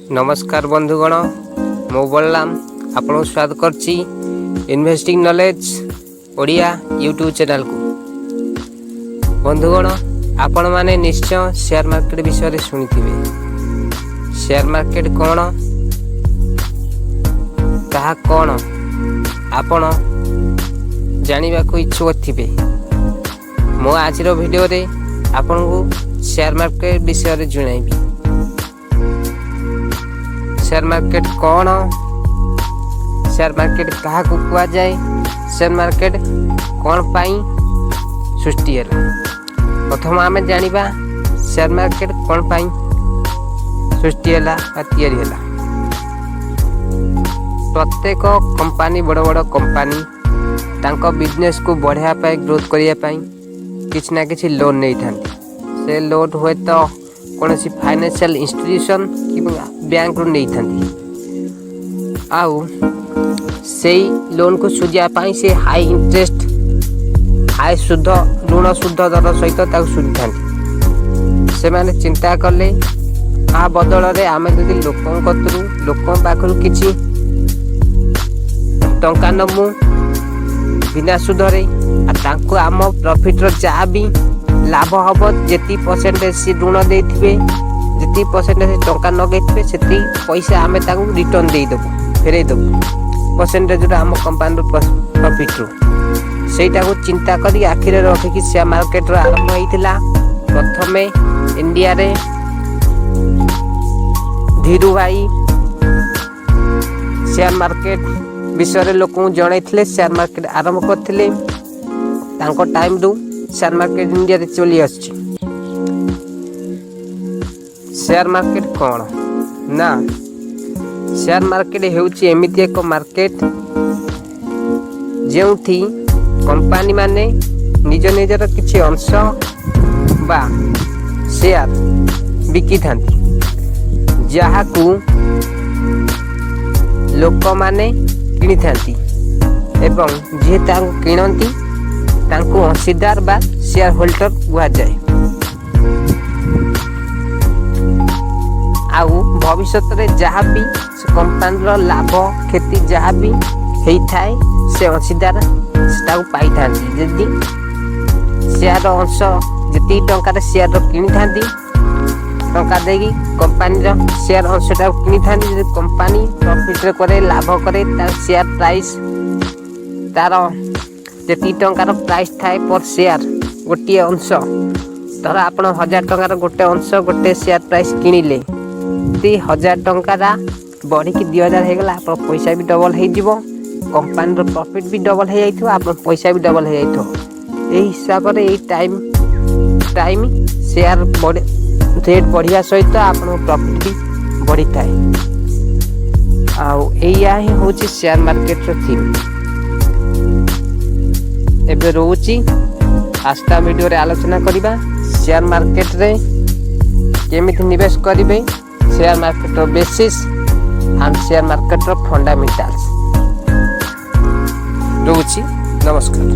ନମସ୍କାର ବନ୍ଧୁଗଣ, ମୁଁ ବଳରାମ ଆପଣଙ୍କୁ ସ୍ୱାଗତ କରୁଛି ଇନଭେଷ୍ଟିଂ ନଲେଜ ଓଡ଼ିଆ ୟୁଟ୍ୟୁବ୍ ଚ୍ୟାନେଲକୁ। ବନ୍ଧୁଗଣ, ଆପଣମାନେ ନିଶ୍ଚୟ ସେୟାର ମାର୍କେଟ ବିଷୟରେ ଶୁଣିଥିବେ। ସେୟାର ମାର୍କେଟ କ'ଣ, ତାହା କ'ଣ, ଆପଣ ଜାଣିବାକୁ ଇଚ୍ଛୁକ ଥିବେ। ମୁଁ ଆଜିର ଭିଡ଼ିଓରେ ଆପଣଙ୍କୁ ସେୟାର ମାର୍କେଟ ବିଷୟରେ ଜଣାଇବି। ସେୟାର ମାର୍କେଟ କ'ଣ, ସେୟାର ମାର୍କେଟ କାହାକୁ କୁହାଯାଏ, ସେୟାର ମାର୍କେଟ କ'ଣ ପାଇଁ ସୃଷ୍ଟି ହେଲା। ପ୍ରଥମ ଆମେ ଜାଣିବା ସେୟାର ମାର୍କେଟ କ'ଣ ପାଇଁ ସୃଷ୍ଟି ହେଲା ବା ତିଆରି ହେଲା। ପ୍ରତ୍ୟେକ କମ୍ପାନୀ, ବଡ଼ ବଡ଼ କମ୍ପାନୀ ତାଙ୍କ ବିଜନେସକୁ ବଢ଼ାଇବା ପାଇଁ, ଗ୍ରୋଥ୍ କରିବା ପାଇଁ କିଛି ନା କିଛି ଲୋନ୍ ନେଇଥାନ୍ତି। ସେ ଲୋନ୍ ହୁଏତ କୌଣସି ଫାଇନାନ୍ସିଆଲ ଇନଷ୍ଟିଟ୍ୟୁସନ୍ କିମ୍ବା ବ୍ୟାଙ୍କରୁ ନେଇଥାନ୍ତି। ଆଉ ସେଇ ଲୋନ୍କୁ ସୁଝିବା ପାଇଁ ସେ ହାଇ ଇଣ୍ଟରେଷ୍ଟ, ହାଇ ସୁଧ, ଋଣ ସୁଧ ଦର ସହିତ ତାକୁ ସୁଝିଥାନ୍ତି। ସେମାନେ ଚିନ୍ତା କଲେ, ଆ ବଦଳରେ ଆମେ ଯଦି ଲୋକଙ୍କ କତିରୁ, ଲୋକଙ୍କ ପାଖରୁ କିଛି ଟଙ୍କା ନେବୁ ବିନା ସୁଧରେ, ଆଉ ତାଙ୍କୁ ଆମ ପ୍ରଫିଟ୍ର ଯାହା ବି ଲାଭ ହେବ, ଯେତିକି ପରସେଣ୍ଟେଜ ସେ ଋଣ ଦେଇଥିବେ, ଯେତିକି ପରସେଣ୍ଟେଜ ଟଙ୍କା ଲଗେଇଥିବେ, ସେତିକି ପଇସା ଆମେ ତାଙ୍କୁ ରିଟର୍ନ ଦେଇଦେବୁ, ଫେରେଇ ଦେବୁ ପରସେଣ୍ଟେଜରୁ, ଆମ କମ୍ପାନୀର ପ୍ରଫିଟ୍ରୁ। ସେଇଟାକୁ ଚିନ୍ତା କରି, ଆଖିରେ ରଖିକି ସେୟାର ମାର୍କେଟର ଆରମ୍ଭ ହେଇଥିଲା। ପ୍ରଥମେ ଇଣ୍ଡିଆରେ ଧୀରୁ ଭାଇ ସେୟାର ମାର୍କେଟ ବିଷୟରେ ଲୋକଙ୍କୁ ଜଣାଇଥିଲେ, ସେୟାର ମାର୍କେଟ ଆରମ୍ଭ କରିଥିଲେ। ତାଙ୍କ ଟାଇମ୍ରୁ ସେୟାର ମାର୍କେଟ ଇଣ୍ଡିଆରେ ଚଲି ଆସୁଛି। ସେୟାର ମାର୍କେଟ କ'ଣ ନା, ସେୟାର ମାର୍କେଟ ହେଉଛି ଏମିତି ଏକ ମାର୍କେଟ, ଯେଉଁଠି କମ୍ପାନୀ ମାନେ ନିଜ ନିଜର କିଛି ଅଂଶ ବା ସେୟାର ବିକିଥାନ୍ତି, ଯାହାକୁ ଲୋକମାନେ କିଣିଥାନ୍ତି ଏବଂ ଯିଏ ତାଙ୍କୁ କିଣନ୍ତି ତାଙ୍କୁ ଅଂଶୀଦାର ବା ସେୟାର ହୋଲ୍ଡର କୁହାଯାଏ। ଆଉ ଭବିଷ୍ୟତରେ ଯାହା ବି ସେ କମ୍ପାନୀର ଲାଭ କ୍ଷତି ଯାହା ବି ହେଇଥାଏ, ସେ ଅଂଶୀଦାର ସେଟାକୁ ପାଇଥାନ୍ତି। ଯଦି ସେୟାର ଅଂଶ ଯେତିକି ଟଙ୍କାରେ ସେୟାର କିଣିଥାନ୍ତି, ଟଙ୍କା ଦେଇକି କମ୍ପାନୀର ସେୟାର ଅଂଶଟାକୁ କିଣିଥାନ୍ତି, ଯଦି କମ୍ପାନୀ ପ୍ରଫିଟ୍ରେ କରେ, ଲାଭ କରେ, ତାର ସେୟାର ପ୍ରାଇସ୍, ତାର ଯେତିକି ଟଙ୍କାର ପ୍ରାଇସ୍ ଥାଏ ପର୍ ସେୟାର, ଗୋଟିଏ ଅଂଶ, ଧର ଆପଣ 1000 ଟଙ୍କାର ଗୋଟେ ଅଂଶ, ଗୋଟେ ସେୟାର ପ୍ରାଇସ୍ କିଣିଲେ, ଯଦି 1000 ଟଙ୍କାଟା ବଢ଼ିକି 2000 ହେଇଗଲା, ଆପଣ ପଇସା ବି ଡବଲ୍ ହେଇଯିବ। କମ୍ପାନୀର ପ୍ରଫିଟ୍ ବି ଡବଲ୍ ହେଇଯାଇଥିବ, ଆପଣ ପଇସା ବି ଡବଲ୍ ହେଇଯାଇଥିବ। ଏହି ହିସାବରେ ଏଇ ଟାଇମ୍ ଟାଇମ୍ ସେୟାର ବଢ଼ି, ରେଟ୍ ବଢ଼ିବା ସହିତ ଆପଣଙ୍କ ପ୍ରଫିଟ୍ ବି ବଢ଼ିଥାଏ। ଆଉ ଏଇଆ ହିଁ ହେଉଛି ସେୟାର ମାର୍କେଟର ଥିମ୍। ଏବେ ରହୁଛି। ଆସ୍ଥା ଭିଡ଼ିଓରେ ଆଲୋଚନା କରିବା ସେୟାର ମାର୍କେଟରେ କେମିତି ନିବେଶ କରିବେ, ସେୟାର ମାର୍କେଟର ବେସିସ୍ ଆଣ୍ଡ ସେୟାର ମାର୍କେଟର ଫଣ୍ଡାମେଣ୍ଟାଲ୍ସ। ରହୁଛି, ନମସ୍କାର।